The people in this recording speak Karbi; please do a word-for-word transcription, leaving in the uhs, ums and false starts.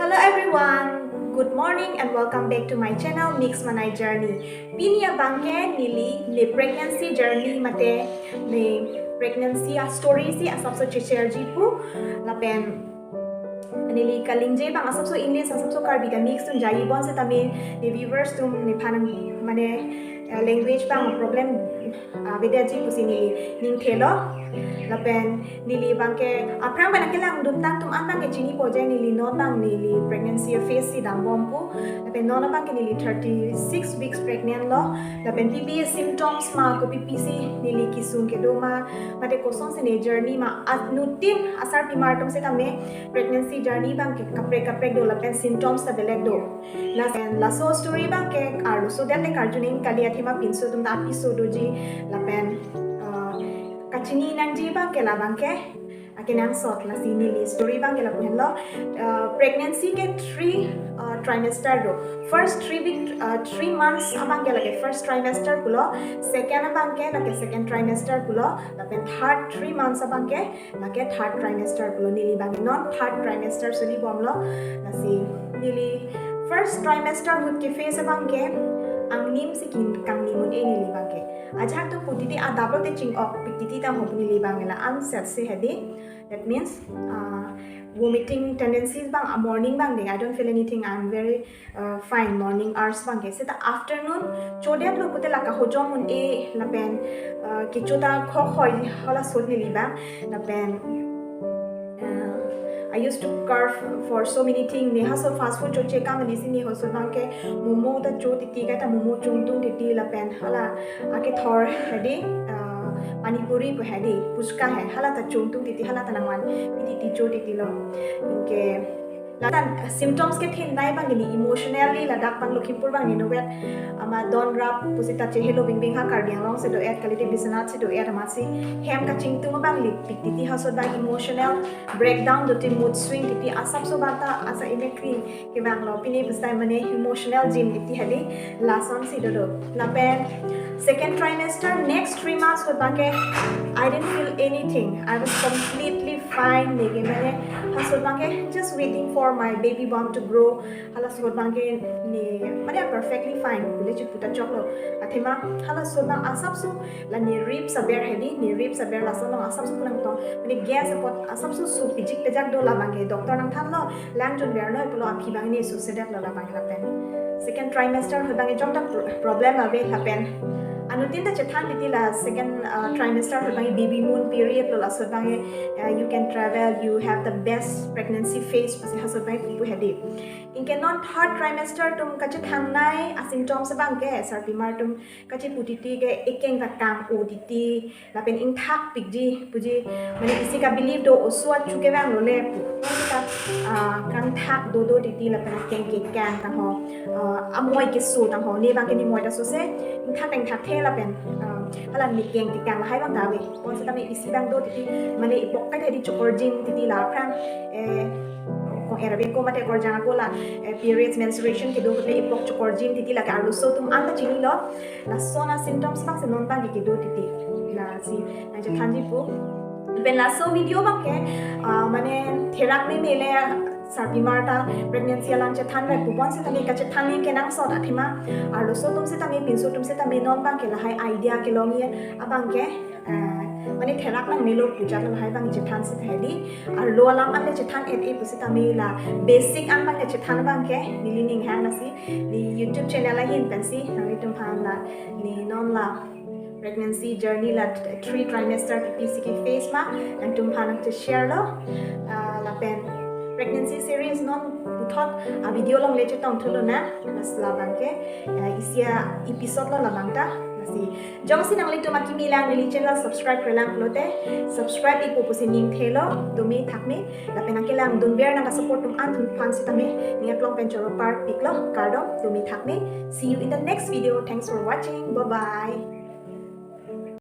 Hello everyone, good morning and welcome back to my channel Mix Manai Journey. Pini abangke neli ne pregnancy journey mate ne pregnancy a story si asapso che-share ji pu lapen neli kalingje abang asapso English asapso Karbi ta mix atum jaji bonsitame ne viewers atum nephan mane uh, language abang problem uh, avedet ji pusi neli ningthelo. Lapen neli abangke aphrang pen akelangdun tang atum an abangke chinipo je neli non abang neli pregnancy phase si dambom pu. Lapen non abangke neli thirty six weeks pregnant lo. Lapen pipi symptoms ma kopi pisi neli kesung kedo ma mate kosonsi ne journey ma anuttin asarpimar atum sitame pregnancy journey abangke kaprek kaprek do lapen symptoms ta belek do. Lapen laso story abangke arloso det le karjuning kali athema pinso atum ta apiso doji lapen uh, kachini nangji abangke la abangke akenangsot lasi neli story abangke lapu henlo. Uh, pregnancy ke three uh, trimester do. First three week uh, three months abangke lake first trimester pulo, second abangke lake second trimester pulo, lapen third three months abangke lake third trimester pulo. Neli abangke non third trimester suli bomlo. Lasi neli first trimester ahut ke phase abangke angnim si kin kangnim un-e neli abangke. Ajak tu putiti adap lote ching-ok pik titi ta hop neli abangke la anset si hedi. That means uh, vomiting tendencies abang uh, morning abang de. I don't feel anything. I'm very uh, fine morning hours abangke. Seta afternoon chodet lo pute la kahojom un-e lapen uh, kecho ta khokhoi hala sot neli abang lapen uh, I used to curve for so many things. Ne haso fast food choche kam neli si ne haso abangke momo ta cho titi kaita momo chungtung titi lapen hala akethor hedi uh, pani puri pu hedi puchka he hala ta chungtung titi hala ta nangvan titi cho titi lo. Anke ladak symptoms kethenei abang neli emotionally ladak abang Lakhimpur abang neli novet ama don rap pusi ta chehelo bingbing ha Karbi Anglong si do-et kalite Biswanath si do-et amatsi hem kachingtung abang lipik titi haso abang emotional breakdown do ti mood swing titi asapso abang ta asa imekri kevanglo pine pustai mane emotional gym titi hedi lasonsi dodo. Lapen second trimester next three months ahut abangke I didn't feel anything. I was completely fine neke mane haso abangke just waiting for my baby bump to grow. Halaso ahut abangke ne mane perfectly fine pule chiputa choklo. Athema halaso abang asapso la ne ribs aber hedi ne ribs aber laso along asapso pulang tong mane gas apot asapso su pijik pejak do la abangke doctor nangthanlo lang jun ber noi pulo aphi abang ne su sedet lo la abang lapen second trimester ahut abang jong ta pro- problem ave lapen anuttin ta chethan titi la second uh, trimester ahut abang baby moon period lo laso abang uh, you can travel, you have the best pregnancy phase pusi haso abang pu hedi. Anke non third trimester atum kachethanei a symptoms abangke sarpimar atum kachepu titi ke ekeng ta kang-o titi lapen ingthak pikji puji mane isi ka believe do oso achu kevang lole pu. Ka uh, kangthak dodo titi lapen akeng kekang tangho uh, amoi keso tangho ne abangke ne moi ta sose ingthak ingthakthe lapen uh, hala ne keng kekang lahai abang ta ave. Bonsitame isi abang do titi mane ipok pet hedi chokorjin titi la aphrang eh ko hera be ko mate korjang ako la eh, periods menstruation kedo le ipok chokorjin titi lake arloso atum an ta chinilo. Lason a symptoms abangsi non abangke kedo titi. Lasi nangchethanji pu. Pen laso video abangke uh, mane therak me mele sarpimar ta pregnancy alam chethan rai pu bonsitame kachethan ne kenangsot athema arloso atum sitame pinso atum sitame non abangke lahai idea kelongji abangke uh, mane therak nangnelo pu jat lahai abang chethan sita hedi. Arlo alam an le chethan et e pusitame la basic an abangke chethan abangke neli ning hang lasi ne YouTube channel ahin pensi nanglitumphan la ne non la pregnancy journey la three trimester pisi ke phase ma nangtumphan nangcheshare lo uh, lapen pregnancy series non puthot a video along le chetong thulo na mas la abangke uh, isi a episode lo la abang ta lasi jongsi nanglitum akimi lang neli channel subscribe relang lote subscribe ipo pusi ningthelo tumi thakme lapen nangkelangdun ber nangka support atum an atum aphan sitame ning aklong pen choro parpiklo kardom tumi thakme. See you in the next video. Thanks for watching. Bye bye.